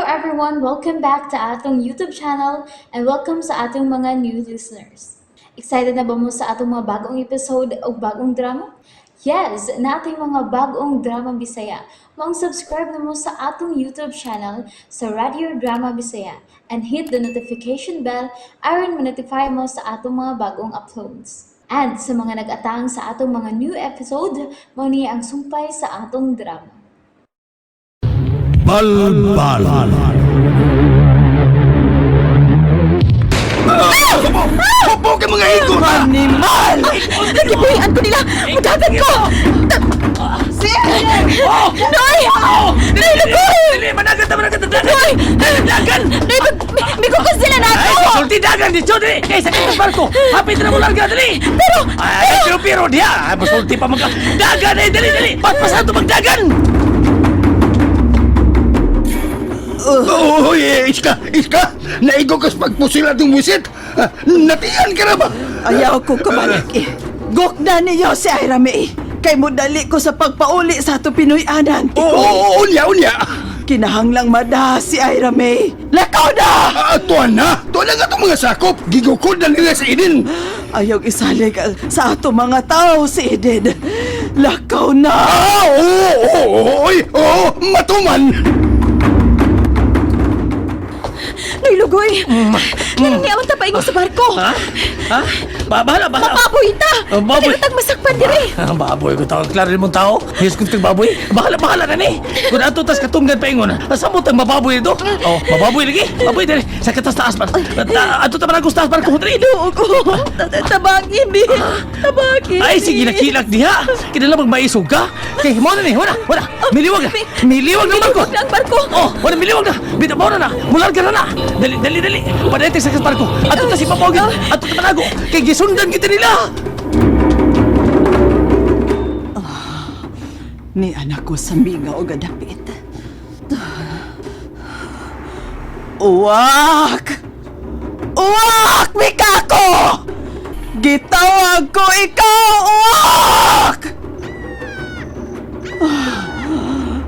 everyone! Welcome back to atong YouTube channel and welcome sa atong mga new listeners. Excited na ba mo sa atong mga bagong episode o bagong drama? Yes, nating mga bagong drama Bisaya. Maong subscribe na mo sa atong YouTube channel sa Radio Drama Bisaya and hit the notification bell aron ma-notify mo sa atong mga bagong uploads. And sa mga nag-atang sa atong mga new episode, mao ni ang sumpay sa atong drama. Balbal. Hupo ka mga higot ha! Animal! Nagibuhian ko nila! Mudagan ko! Noy! Noy, lugoy! Dili, managan ta, managan ta, dagan! Noy! Dagan! Noy, migugas sila na Ay, ako! sulti dagan di dili! Kay sa kitang barko! Hapit na mo larga, dili! Pero, Ay, pero pero diha! Ay, masulti pa magka... Dagan eh, dili, dili! Patpasan to magdagan! Uy, iska, iska! Naigo kas pagpusil atong wisit! Ah, natian ka na ba? Ayaw ko kabalik eh. Gokna ninyo si Ira May. Kay mudali ko sa pagpauli sa ato Pinoy anan. Oo, oo, unya, unya! Kinahanglang mada si Ira May. Lakaw na! Ah, tuwan na! Tuwan na nga itong mga sakop! Gigukod na nila sa idin! Ayaw isalig sa ato mga tao si Eden. Lakaw na! Ah, oo, oo, oo, oy, oo, matuman! Noy, lugoy! Naniniawan ta paingon sa barko! Ha? Ha? Bahala, bahala. Mababoy ta! Oh, baboy. Hindi masakpan diri! Ah, baboy ko tawag. Klaro mong tao. Yes, kung kang baboy. Bahala, bahala na ni. Kung ato tas katunggan paingon. Asa mo tang mababoy ito? Oh, mababoy lagi. Baboy dali. Sa katas taas man. Ato ta man taas barko dali. Ginoo ko! Tabangin mi! Tabangin Ay, sige nakilak diha. Kinala magmaisog ka. Kay mo na ni, wala, wala. Miliwag na. Miliwag na barko. Miliwag na ang barko. Oh, wala miliwag na. Bita mo na na. Mular ka na na. Dali, dali, dali. Padete sa katas barko. Ato ta si Papogin. Ato ta manago. Kay gisundan kita nila. Ni anak ko sa minga o gadapit. Uwak! Uwak! Mikako! Gitawag ko ikaw, uwak!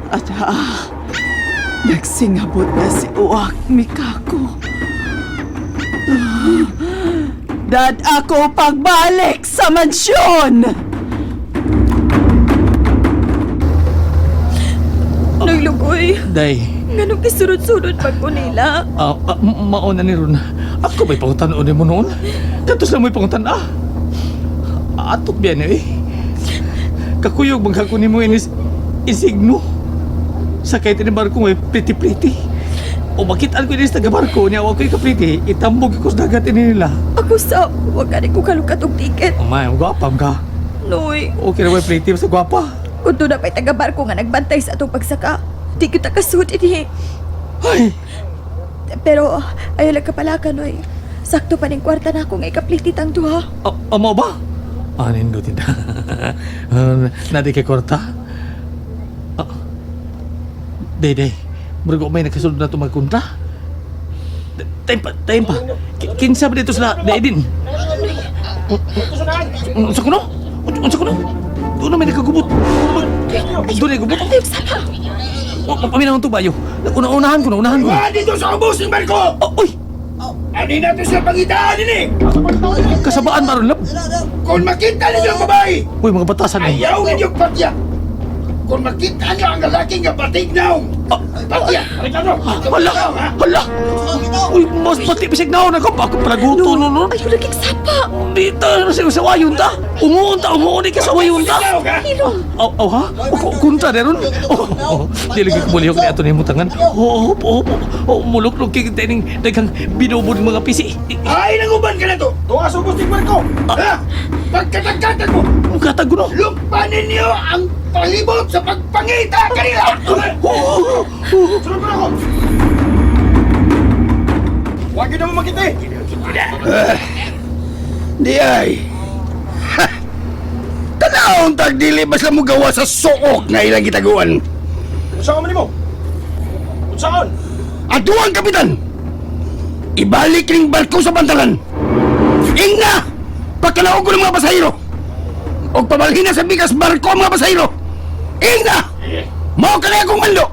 At nagsingabot na si Uwak, Mikako. Dad ako pagbalik sa mansyon! Noy, lugoy! Day. Ganong kisunod-sunod pa ko nila. Ah, ah, mauna ni Ron. Ako ba'y pangutan-on mo noon? Katos lang mo'y pangutan ah. Atok biyan eh. Kakuyog bang kako nimo inis isigno. Sakay ni barko may pliti-pliti. O bakit ko inis taga barko niya wa ko'y kapliti, itambog ko sa dagat ini nila. Ako sa, wag ka ko kalukat og ticket. Oh my, gwapa ka. Noy, Okay na may pliti basta gwapa. kung doon na pa'y taga-barko nga nagbantay sa atong pagsaka, di kita kasud ini. Ay, Pero ayaw lang kapalaka, Noy. Sakto pa ning kwarta na ako nga ikaplitit ang duha. amo ba? Ah, nindutin na. Nadi kay kwarta. Ah. Day, day. Murag may nakasunod na ito magkontra. Time pa, time pa. Kinsa ba dito sila, Daidin? Unsa ko no? Unsa ko no? Doon na may nakagubot. Doon na gubot. Ayaw sapa! Paminaw ang tubayo. Una-unahan ko na, unahan ko na. Ah, dito sa ubos ng barko! Oh, uy! Ani natin sila pangitaan ini! Kasabaan maron lab. Kung makita ninyo ang babae, Uy, mga batasan eh. ayaw ninyo patya! Kung makita niyo ang lalaki nga patignaw, patya! Hala! Hala! Uy, mas pati bisig na ako. Ako palaguto no, no. Ayaw laging sapa! Dito, sa sa wayon ta. Umuon ta, umuon ka sa wayon ta. Hilong! Aw, aw ha? O, kunta na ron. Oh, oh, dili ko mulihok ni ato ni tangan. Oh, oh, oh, oh, mulok kay tining daghang binubod mga pisi. Ay, nanguban ka na to! Tuwa sa ubos ng barko! Ha? Pagkatagkatag mo, Mukatag ko no. lukban ninyo ang palibot sa pagpangita kanila! Oh, oh, oh. Sunod mo na ako! Huwag yun na mo makita eh! Di ay! Ha! Tanawang tagdili basta mo gawa sa suok na ilang gitaguan! Unsaon man nimo? Unsaon? Ato ang kapitan! Ibalik ning barko sa pantalan! Ingna! Pagkalaog ko ng mga pasahero! O pabalhin na sa bigas barko ang mga pasahero! Ingna! Mao ka na akong mando!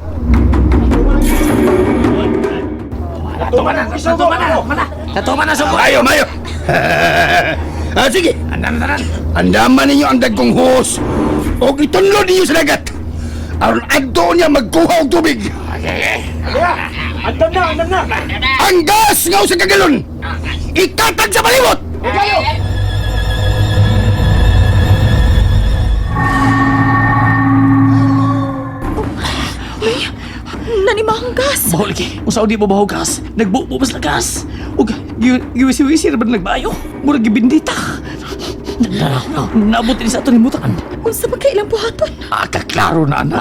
Natuman na, Natuman na, mana. Natuman na sugo. Mayo, mayo. Ah, sige. Andan tanan. Andaman ninyo ang dagkong hose o itunlo ninyo sa dagat. Aron adto niya magkuha og tubig. Andam na, andam na. Ang gas nga sa kagalon. Ikatag sa palibot. Nanimahang gas. Baho lagi. Usaw di mo baho gas. Nagbubo mas lagas. Ug giwisi-wisi ra ba nagbayo? Murag gibindita. Naabot din sa ato ni mutan. Unsa man kay ilang buhaton? Ah, kaklaro na ana.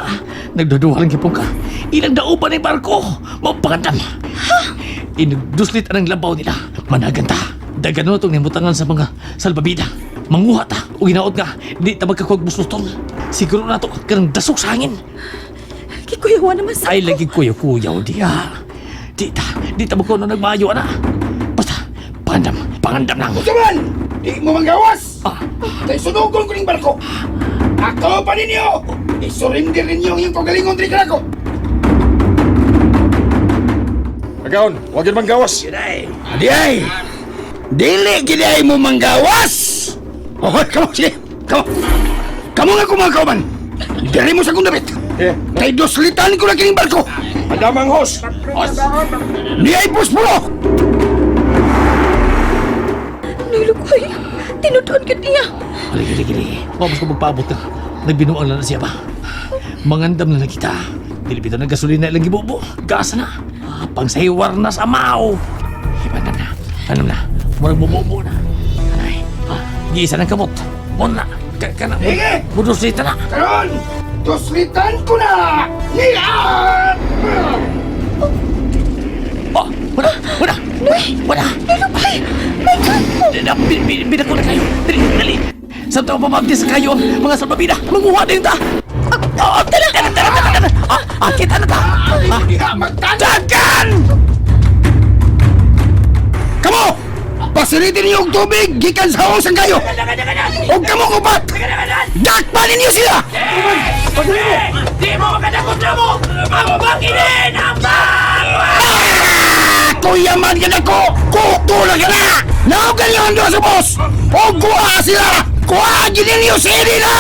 Nagduduha lang gipong ka. Ilang daupan ni barko. Mapangandam. Inugduslit anang labaw nila. Managan ta. Dagan mo itong nimutangan sa mga salbabida. Manguha ta. O ginaot nga. Di ta magkakuag busluton. Siguro na to. Kanang dasok sa hangin. Kikuyawa naman sa Ay, lagi kuyaw-kuyaw diya. Di ta. Di ta magkuno nagmayo ana. Basta. Pangandam. Pangandam lang. Saman, di mo manggawas. Ah. Kay sunugon ko ning barko. Ako pa ninyo. Isurrender ninyo ang iyong kagalingon diri kanako. Agaon, wag yun manggawas. Di ay. Dili gid ay mo manggawas. Oh, kamo sige. Kamo. Kamo nga kumakauban. Diri mo sa kong damit. Eh, Kay duslitan ko na kining barko. andam ang hose. Di ay puspuro. Nilukoy. Tinutuon gyud niya. Haligi, haligi, haligi. Mabos ko magpaabot ka. Nagbinuang lang na siya ba? Mangandam na lang kita. Dili bitaw ng gasolina ilang gibubo. Gas na. Ah, pangsahiwar na sa amaw. Ibandam na. Anam na. Murag bububo na. Anay. Ah, giisa ng kamot. Mon na. Ka kana. Sige! Budusita na. Karon, duslitan ko na. Niya! Oh, wala, wala. Wala. Nilukoy. My God. Binako na kayo. Dali, dali. Sa taong pamabdi sa kayo ang mga salbabida. Manguha na yun ta. Ah, ah, tara, tara, tara, tara, tara. Ah, ah, kita na ta. Ah, Diha magtanan. Dagan! Kamo! Pasilitin ninyo og tubig gikan sa hose ang kayo. Og kamo kupat. Dakpan ninyo sila. Di mo makadakot na mo! Ang bakinin! Ang bang! Ako yaman ka na ko! Kuko na ka na! Naugan niyo ang sa boss! O kuha sila! Kuha gid ninyo sa na!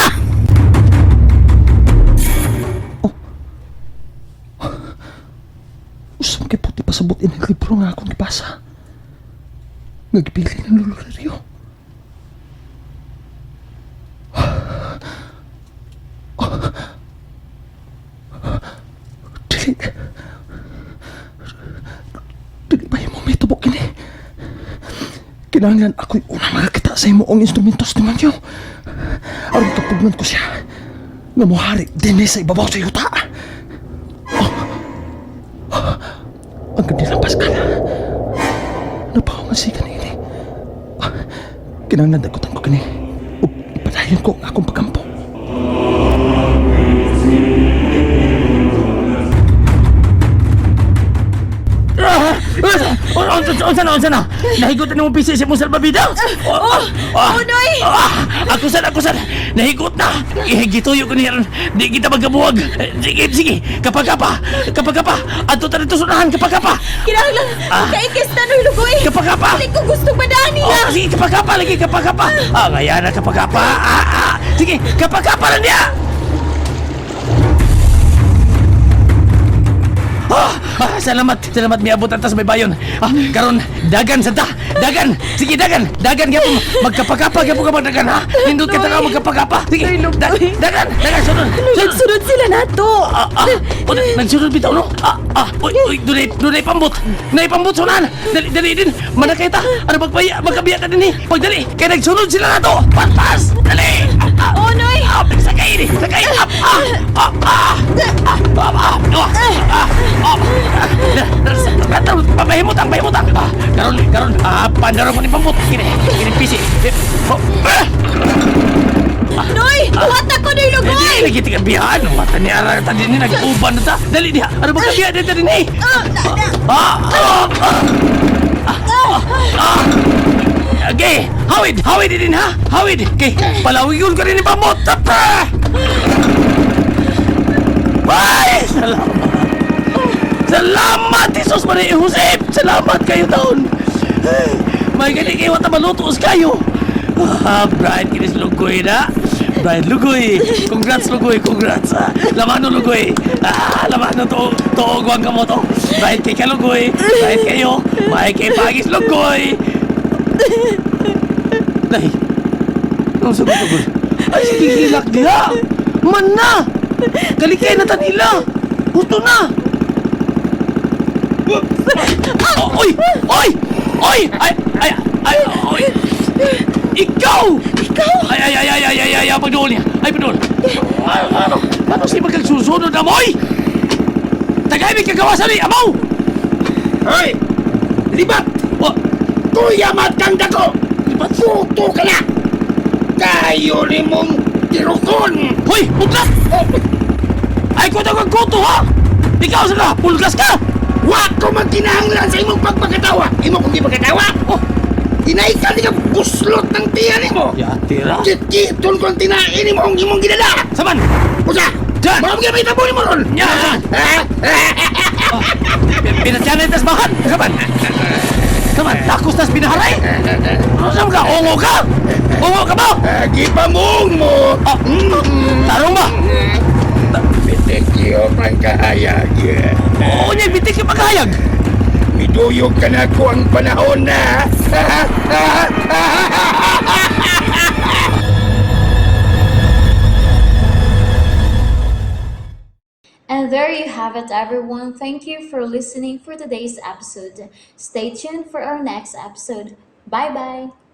Usam kay puti pasabot inang libro nga akong gibasa. Nga gipili ng Lolo Rio. Dili. Dili ba yung may tubok kini? Kinahanglan ako'y unang makakita sa imo ang instrumentos ni Manyo. Aron kapugnan ko siya. Nga muhari din sa ibabaw sa yuta. Ang ganda ng Pascal. Napakangan siya kanini. Ah, kinahanglan dagutan ko kini. Ug ipadayon ko ang akong pagkampo. Unsa na, unsa na? Nahigot na mong pisi sa mong salbabida? Oh, oh, Noy! Ako san, ako san! Nahigot na! Eh, gituyo ko niya. Di kita magkabuwag. Sige, sige. Kapag ka pa! Kapag ka pa! Ato ta dito sunahan! Kapag ka pa! Kinahanglan kaikis na Nilukoy. Kapag ka pa! Dili ko gusto madani Oh, na. sige, kapag ka pa! Lagi, kapag ka pa! Ah, ngayon na, kapag ka pa! Ah, ah! Sige, kapag ka pa lang niya! Ah, ah, salamat, salamat miabot ata sa may bayon. Ah, karon dagan sa ta, dagan. Sige, dagan, dagan gyapon. Magkapakapa gyapon ka magdagan ha. Nindot ka tanaw magkapakapa. Sige, dagan, dagan sunod. Sunod. Nagsunod sila nato. Ah, ah, oh, nagsunod bitaw no? Ah, ah, uy, uy, dunay, dunay pambot. Dunay pambot sunan. Dali, dali din. Manakay ta. Ano magpaya, magkabiya ka din eh. Pagdali, kay nagsunod sila nato. Paspas, dali. Ah, ah. Oh, Noy! Ah, sakay ni, sakay. Ah, ah, ah, ah, ah, ah, ah, ah, ah, ah. Pahimutang, pahimutang. Ah, karon, karon. Ah, pandaro ko ni pambot. Kini, kini pisi. Eh, oh, ah. Noy! Buhat ako, Nilukoy! Hindi lagi tiga biyahan. Mata ni ara tadi ni nag-uban na ta. Dali diha. Ano ba kabiya din tadi ni? Ah, Ah! Ah! Ah! Ah! Ah! Okay, hawid, hawid din ha. Hawid. Okay, palawigon ko rin ni pamot. Tapa! Ay, salamat. Salamat, Jesus. Jesus Maria Josep! Salamat kayo taon! May gani kayo at malutos kayo! Ah, Brian, kinis Lugoy na! Brian Lugoy! Congrats, Lugoy! Congrats! Ah, lamano, Lugoy! Ah, lamano to! Tuogwang ka mo to! Brian kay ka, Lugoy! Brian kayo! May kay Pagis, Lugoy! Nay! Ang sagot-sagot. Ay, sige, hilak diha! Man na! Kalikay na tanila! Gusto na! Oh, oy! Oy! Oy! Ay! Ay! Ay! Oy! Ikaw! Ikaw! Ay, ay, ay, ay, ay, ay, ay, ay, pagdool niya! Ay, pagdool! Ay, ano? Ano si magkagsusunod na moy? Tagay may kagawasan ni Amaw! Hoy! Libat! Oh, Tuyamat kang dako! Libat? Puto ka na! Kayo ni mong tirukon! Hoy! Putla! Ay, kuto kang kuto, ha? Ikaw sa ka! Pulgas ka! Wa ko magkinahanglan sa imong pagpakatawa! Imo kong gipagkatawa! Oh! Inay ka ni buslot ng tiyan nimo! Ya, tira. Kit-kiton kong tinain nimo ang imong ginala! Saman! Usa! Diyan! Mga mga may tabo nimo ron! Nya! Pinatyan na bahan! Saman! Saman! Takos tas binaharay! Ano sa ka? Ungo ka! Ungo ka ba? Gipamong mo! Ah, tarong ba? Bitik iyo pang kahayag. Oo niya, bitik yung paghayag! Miduyog ka na ko ang panahon na! And there you have it, everyone. Thank you for listening for today's episode. Stay tuned for our next episode. Bye bye.